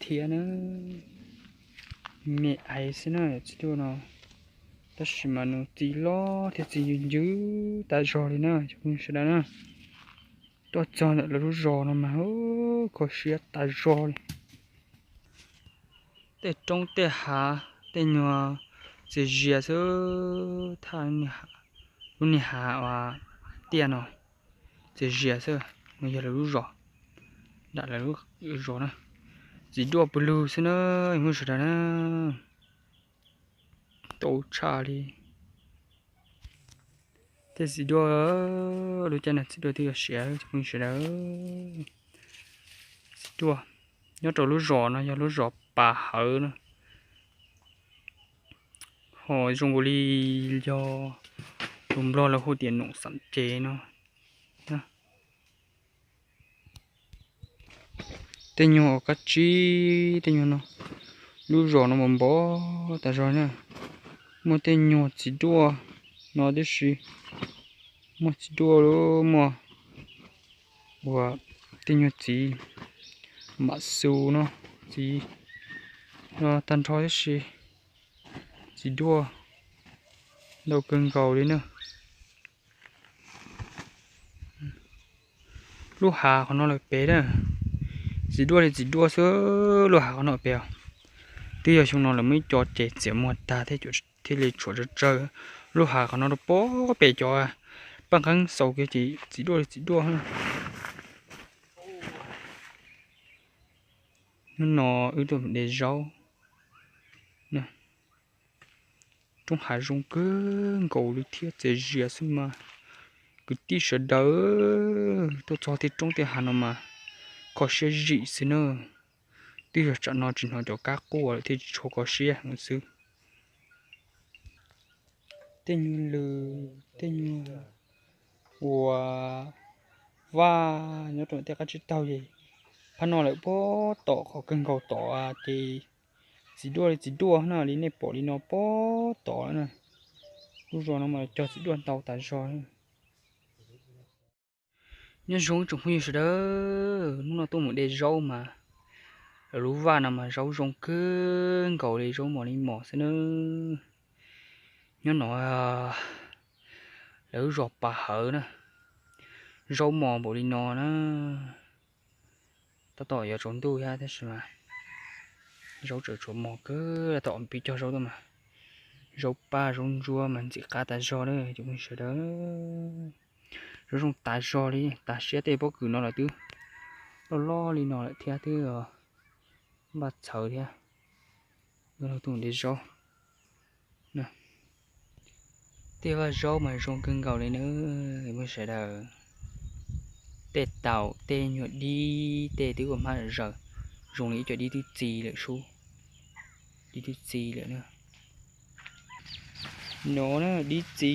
qhiav na, me aiv xwb na txiv duaj no. Tab sis mas nws txi loj thiab txi ncw ncwb tas zog li na cov phooj ywg sawv daws na. Tuaj txog ntawm lawv lub zos no mas kho siab tas zog li. Tej roob tej hav tej nyuag txias zias xwb, thaj lub niag hav uas tiaj no txias zias xwb. No yog lawv lub zos, nram lawv lub zos na. Txiv duaj pw lug xwb na, phooj ywg sawv daws na. Tau tshaj li. Tej txiv duaj, lub caij no txiv duaj twb yog siav cov phooj ywg sawv daws. Txiv duaj nyob rau lub zos no yog lub zos Pas Hawv na. Ho zoo nkaus li yog tus Nplog lawv hu tias Noom Xam Ces no. Tej nyuag uas kab tsib tej nyuag no, lub zos no mas npov tas zog na. Muaj tej nyuag txiv duaj no tib si, muaj txiv duaj, muaj uas tej nyuag txiv mam xus no, txiv no tag nrho tib si. Txiv duaj ntau kawg nkaus li na. Lub hav qhov no lawm pem na, txiv duaj li txiv duaj xwb, lub hav qhov no pem os. Twb yog xyoo no lawv muaj ib co ces txiav muag tag thiaj li tshuav tsawg tsawg. Lub hav qhov no rau pem cov paj nqeeb xaus kiag ces txiv duaj li txiv duaj. Hnub no wb tuaj mus de zaub. Roob hav zoo kawg nkaus li thiab txias zias xwb mas kwv tij sawv daws tuaj txog tej roob tej hav no mas kho siab zim xwb na. Twb yog tsam no tsis hnov cov kab quaj lawm thiaj tsis tshua kho siab heev xwb. Tej nyuag lws, tej nyuag uas vaj nyob rau tej qab tsib taug ces phab no lawm puag tom qhov kawg nkaus tod ces txiv duaj li txiv duaj na li nej pom li no puag tod na. Lub zos no mas cog txiv duaj ntau tas zog. Nyob zoo tsoom phooj ywg sawv daws, hnub no tuaj mus de zaub mas lawv lub vaj no mas zaub zoo kawg nkaus li, zaub mos li mos xwb na. Nyob no lawv lub zos Pas Hawv na, zaub mos npaum li no na. Tab tom yuav tsaus ntuj thiab tab sis mas zaub tseem tshuav mos kawg, tab tom pib cog zaub tuaj mas zaub paj zaub ntsuab mas ntxim qab tas zog na cov phooj ywg sawv daws. Zaub zoo tas zog li, tas siab tej pob kws no lawm twb loj loj li no lawm thiab twb npaj txhawv thiab. Tuaj de zaub. Tej vaj zaub mas zoo kawg nkaus li na, phooj ywg sawv daws. Tej taum tej nyuag dib tej twb ua hmab zaws, zoo li ib co dib twb txi lawm sub. Dib twb txi lawm na. No na dib txi,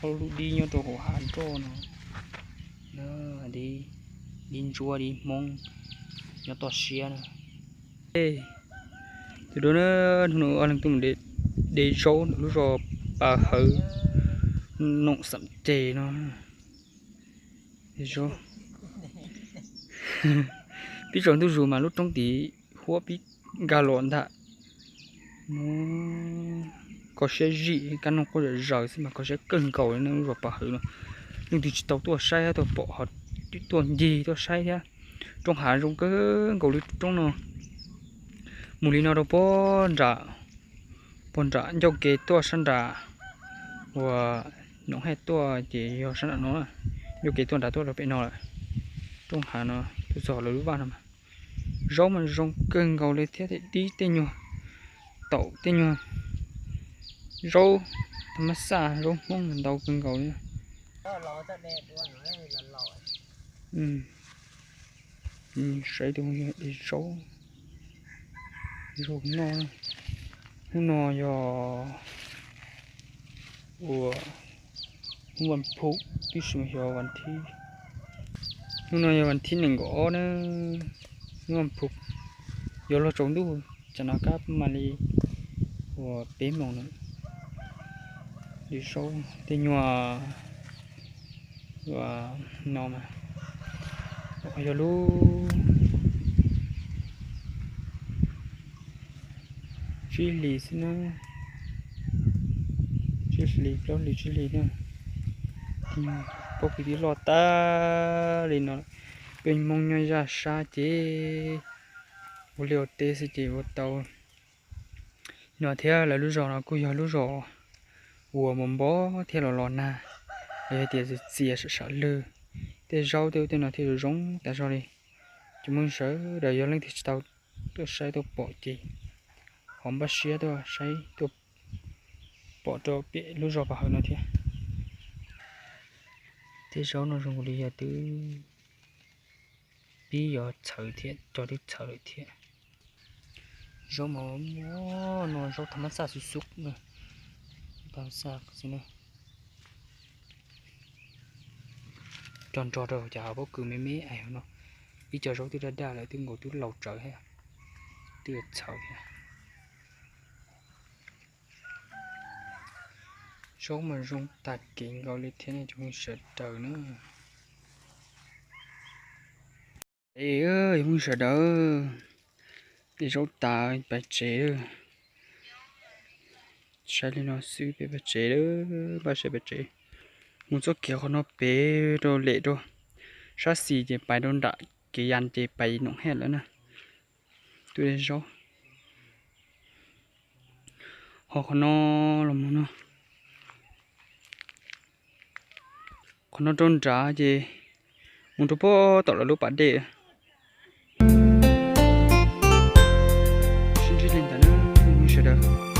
ob lub dib nyob rau hauv hav nroj no. Dib ntsuab dib hmoob nyob toj siab na. Tus dua na, hnub no ob leeg tuaj mus de zaub ntawm lub zos Pas Hawv, Noom Xam Ces no. Pib tsaus ntuj zus mas lub roob tid huab pib nkag los ntag. Kho siab zim, kab noog quaj zom zaws xwb mas kho siab kawg nkaus li na lub zos Pas Hawv no. Leej twg tsis tau tuaj saib tuaj pom ho tuaj ncig tuaj saib thiab. Roob hav zoo kawg nkaus li roob no. Mus li no rau puag nram, puag nram ncauj ke tuaj sab nram uas Noom Haj tuaj ces yog sab nram no. Ncauj ke tuaj nrad tuaj rau pem no lawm. Roob hav no tuaj txog lawv lub vaj no mas zaub mas zoo kawg nkaus li thiab, tej dib tej nyuag, taum tej nyuag, zaub tag mab xaj zaub hmoob ntau kawg nkaus li. Saib tus de zaub, zaub noj. Hnub no yog ua hnub vas phuv tib si mas yog vas thib, hnub no yog vas thib nees nkaum ob na, hnub vas phuv, yuav luag tsaus ntuj, tsam no kab mam li ua peb moos na. De zaub tej nyuag no mas yog lub Tsib hlis xwb na, tsib hlis plaub hlis tsib hlis na, pob kws twb loj tag li no. Peb Hmoob nyob zaj sab ces ua liaj ua teb xwb ces ua tau no thiab. Lawv lub zos no kuj yog lub zos uas npog npog thiab los los nag, los yog tias txias txias sam sam lwg. Tej zaub tej ub tej no thiaj zoo zoo tas zog li. Cov Hmoob sawv daws yog leej twg tsis tau tuaj saib tuaj pom ces ho npaj siab tuaj saib tuaj pom rau pem lub zos Paj Hawm no thiab. Tej zaub no zoo li yog twb pib yuav txhawv thiab, cog twb txhawv lawm thiab. Zaub mas muaj no zaub thas mas xaj xub xub na, thas mas xaj xwb na. Cog nrog rau cov pob kws me me no, ib co zaub twb daj daj lawm, twb nkaus twb laus tsawv thiab, twb yuav txhawv thiab. Zaub mas zoo tag kev nkaus li thiab ne cov Hmoob sawv daws na. Es Hmoob sawv daws, de zaub tas pais tsev. Saib li no xwb peb pais tsev, npaj siab pais tsev. Mus txoj kev qhov no pem rau lem rau sab xis ces pais rau nram kev yas ces pais Noom Hej lawm na. Tuaj de zaub ho qhov no los mus no, qhov no rau nrad ces mus rau pem tom lawv lub pas dej. Sib ntsib li ntawd na Hmoob sawv daws.